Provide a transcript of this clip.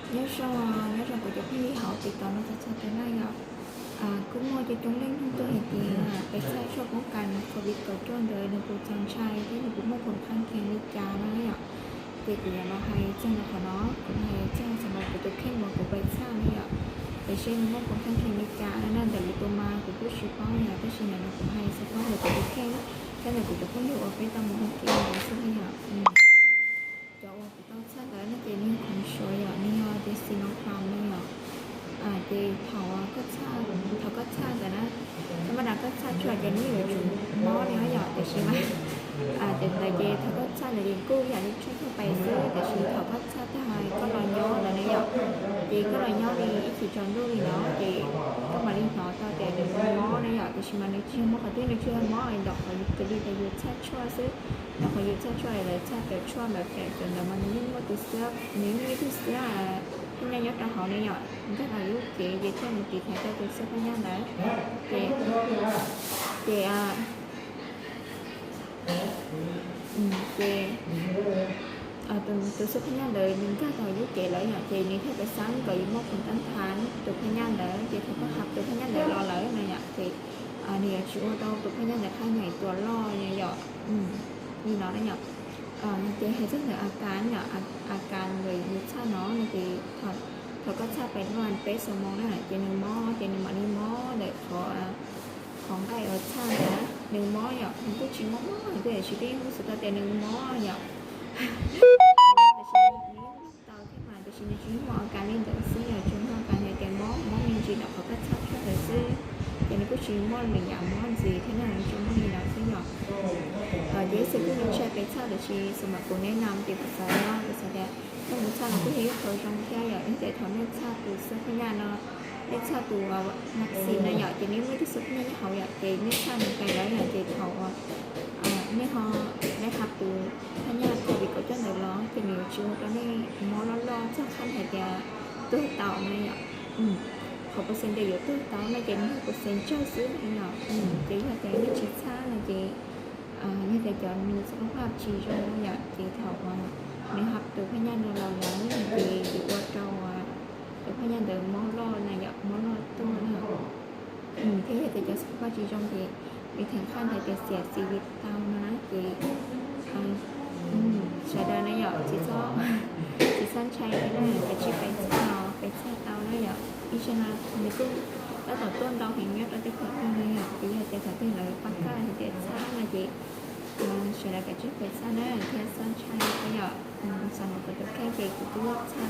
Nyob zoo, nyob zoo kuv cov phooj ywg hauv TikTok no txhua txhua tus na yom. Kuj muaj coob coob leej nug tuaj hais tias peb txhaj tshuaj poob kas COVID kaum cuaj ntawd nws puas txaus ntshai thiab nws puas muaj khoom khaj kheev li cas no yom. Ces kuv yuav los hais txog ntawm qhov no, kuv hais txog xam mas kuv tus kheej uas kuv pais txhaj na yom. Tiam sis nws muaj khoom khaj kheev li cas na, ntawm lwm tus mas kuv kuj tsis paub yom, tab sis ntawm no kuv hais xam phaj ntawm kuv tus kheej thiab ntawm kuv cov phooj ywg uas peb tau mus ua ke ntawd xwb na yom. Cov uas kuv tau txhaj ntawd no ces nws yog khoom suav yom, nws yog tias Sinopharm no yom. Ces thaum koj txhaj, thaum koj txhaj ntawd na, thaum mas koj txhaj tshuaj ces nws yuav tsum mob li no yom, tiam sis mas ces ntawd ces thaum koj txhaj ntawd ces kuj yam li tshuaj tshuaj pais xwb, tiam sis thaum koj txhaj tag koj los nyob ntawd na yom, ces koj los nyob li ib chim tsaus ntuj li no ces koj mam li hnov tau tias nws mob na yom, tiam sis mas nws tsis yog mob qhov twg, nws tsis yog mob ntawm qhov yus tus li tias yus txhaj tshuaj xwb. Ntawm qhov yus txhaj tshuaj lawv txhaj cov tshuaj ntawd pem cov ntawd mas nws yeej muaj tus xab, nws yeej muaj ib tug xab phab nyaj nyob rau hauv ne yom, nkag los yus lub cev ces thiaj mus tiv thaiv tau tus xab phab nyaj ntawd. Ces, ces ces tus xab phab nyaj ntawd nws nkag tau yus lub cev lawm yom, ces nws thiaj pais xab kom yus muaj khoom tab tha tus phab nyaj ntawd, ces thaum koj hab tus phab nyaj ntawd los lawm na yom, ces nws yuav tsis ua rau tus phab nyaj ntawd qhab nyaim tuas loj yom. Li no na yom. Ces hais txog ntawm a kas yom, a kas ntawm yus txhaj no no ces thaum koj txhaj pais laj peb xuab moos na ces nws mob, ces nws mam li mob ntawm qhov, qhov nqaij uas txhaj ntawd nws mob yom, nws kuj tsis mob mob tiam sis twb yeej xav tau tias nws mob yom. Tiam sis nws yeej tau thiab mas, tiam sis nws tsis muaj a kas li ntawd xwb yom, tsuas muaj a kas hais tias mob, mob me ntsis ntawm qhov koj txhaj tshuaj ntawd xwb. Ces nws kuj tsis muaj lwm yam mob ntxiv thiab na, nws tsuas muaj li no xwb yom. Ces ib txhia kuj ntshai pes txhaj, tiam sis xam mas kuv neb nam ces kuv xav, kuv xav tias koj mus txhaj no kuj yog ib qho zoo thiab yom, yog tias thaum nej txhaj tus xab phab nyaj no, nej txhaj tus vaccine no yom, ces nws muaj ib tug xab phab nyaj nyob hauv yom, ces nej txhaj mus pais lawm yom, ces thaum nej ho, nej hab tus phab nyaj COVID kaum cuaj ntawd los ces nws yuav tsis ua rau nej mob loj loj txog qhov hais tias tuag tau na yom. Qhov percent tias yuav tuag tau no ces nws yog percent tsawg xwb na yom. Ces yog tias nej tsis txhaj no ces yog tias cov nws xab phab nyaj tsis zoo yom, ces thaum nws hab tus phab nyaj no los lawm ces yuav ua rau tus phab nyaj ntawd mob loj na yom, mob loj tuaj na. Thiab yog tias cov xab phab nyaj tsis zoo ces nws theem qhaj ntawd tias xiam xis li tau no na ces sawv daws na yom, tsis txhob, tsis txhob ntshai thiab na, kav tsij pes txhaj, pes txhaj tau na yom. Ib tsam no nws kuj tab tom tuaj ntau heev nyob rau tej qhov twg na yom, ces yog tias thaum twg lawv pab kaj hais tias txhaj no ces sawv daws kav tsij pes txhaj na thiab txhob ntshai na yom. Xam mas kuv tus kheej ces kuv kuj txhaj